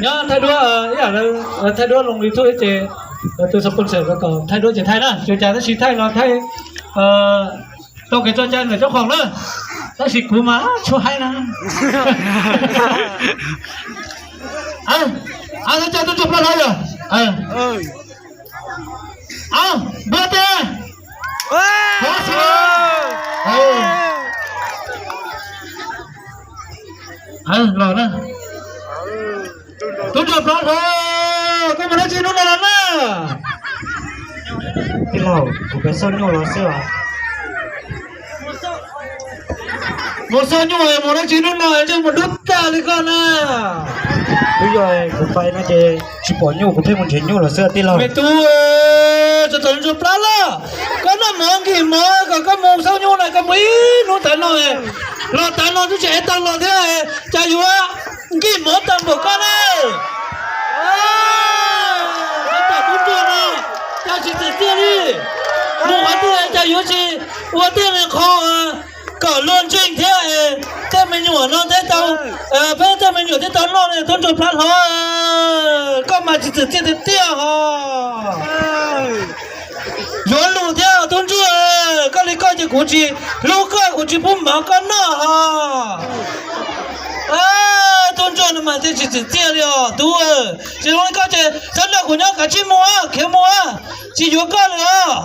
Nyob thaij duab ib yam, thaij duab loo YouTube ces tus sponsor kom thaij duab ces thaij na, tsuas cas tab sis thaij los thaij tau kev tso cai ntawm cov khoom na, tab sis kuv mas tshua haib na. Thaij cai tub rog plaub hlob yog, a, npua tes, los na. Tub rog plaub hlob, koj mus dab tsi hnub no los na? Tij laug, kuv pem xauj nyuj los xwb os. Mus xauj nyuj mus dab tsi hnub no ntsej muag dub tag li koj na? Twb yog kuv pais no ces tsis pom nyuj kuv pheej mus nrhiav nyuj los xwb tij laug. Me tub, tso tau ntsuag plab lawm, koj noj mov nkig mov kom koj mus xauj nyuj na, koj mus ib hnub tav no, los tav no twb tsis ev taw los thiab, cas yuav nkig mov tag npaum koj na. Tub ntsuag no, cas tsis txim txiaj li, mus qhov twg cas yuav tsis ua tej qho kom luag ntseeg thiab, tej me nyuam no thiaj tau, peb tej me nyuam thiaj tau noj ne. Tub ntsuag plab hlob, koj mas tsis txim txiaj tiag tiag hos. Yuav lus thiab tub ntsuag, koj li koj ces kuv tsis hlub koj, kuv tsis pub mov koj noj hos. Tub ntsuag no mas thiaj tsis txim txiaj li os tub. Tsis zoo li koj ces txhob nrog kuv nyob, kav tsij mus, khiav mus, tsis yuav koj lawm os.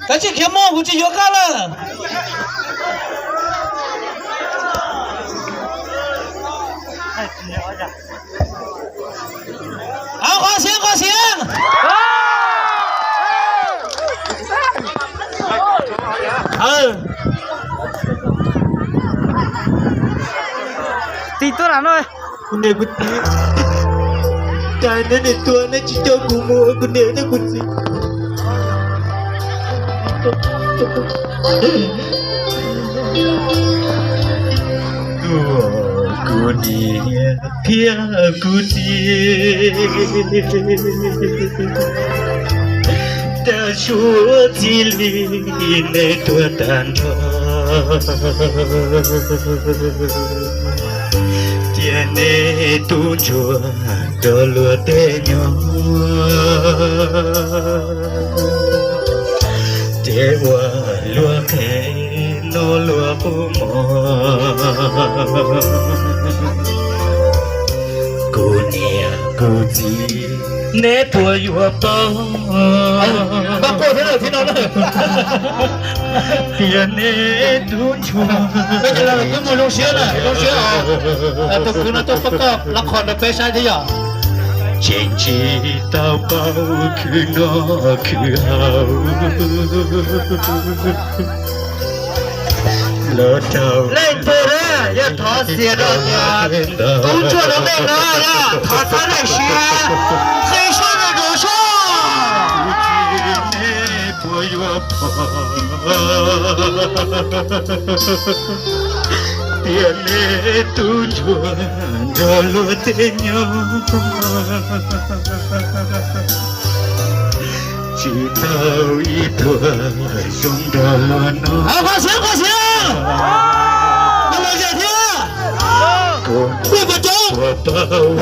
Kav tsij khiav mus, kuv tsis yuav koj lawm. Qhov xiav, qhov xiav. Tig tuaj lam no. Kuv niam kuv txiv, cas neb niam tuag neb tsis coj kuv mus ua kuv niam thiab kuv txiv. Kuv niam thiab kuv txiv, tag suav txij li neb tuag tag nrho, cia neb tub ntsuag nrog luag tej nyuag, ces ua luag qhev noj luag qub mov. Kuv niam kuv txiv, neb puas yuav paub tias neb tub ntsuag, peb cov laus twb mus zoo siab na, zoo siab os. Tus kwv no tuaj pab koj lab qhov rau peb saib thiab yom. Tseem tsis tau paub khwv noj khwv haus los rau leej twg na, yog thov xiam rau tias tub ntsuag rau leej no yog thov txhob leej siab, qhib sab rau rau sab. Puas yuav pom tias neb tub ntsuag nrog luag tej nyuag, tsis tau ib tug zoo nrog luag no. Qhov xiav, qhov xiav. Kuv niam puas paub,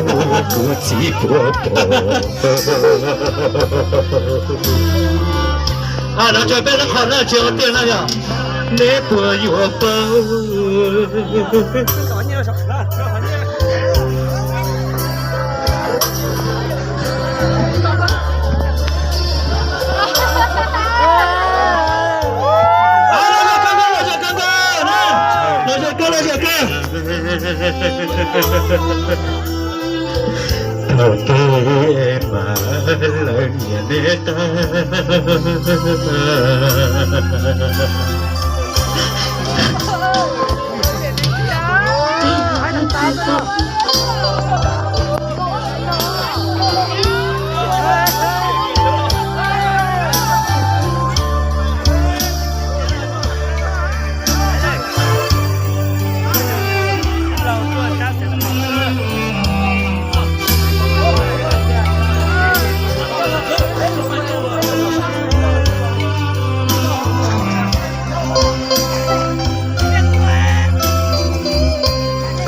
kuv txiv puas pom. Los tso peb lab qhov na, tsis ua tiag na yog. Neb puas yuav paub Thaum twg mas lawv nyiam neb tag.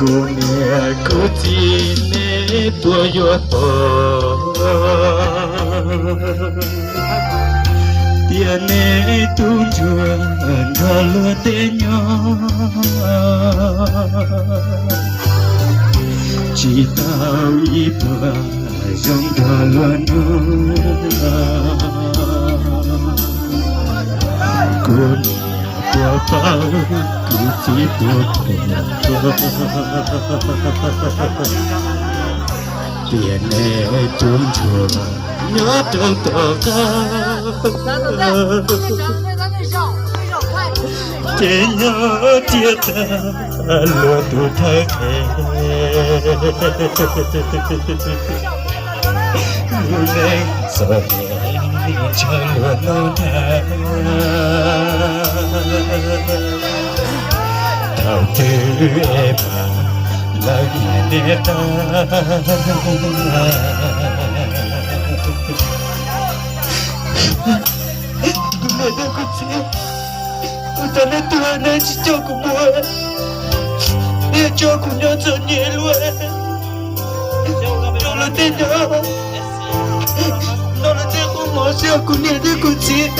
Kuv niam kuv txiv nej puas yuav pom tias nej tub ntsuag nrog luag tej nyob tsis tau ib puas zoo nrog luag nyob. Kuv niam puas paub, kuv txiv puas pom tias nej tub ntsuag nyob rau tom qab ces nyob tiag tag luag tus thawj qhev. Lub neej txom nyem ntshaw luag noj nag, thaum twg es mas lawv nyiam nej tag. Kuv niam thiab kuv txiv, kuv thov nej tuag, nej tsis coj kuv mus, nej tso kuv nyob txom nyem luaj, nrog luag tej nyob, nrog luag tej quaj mov xwb, kuv niam thiab kuv txiv.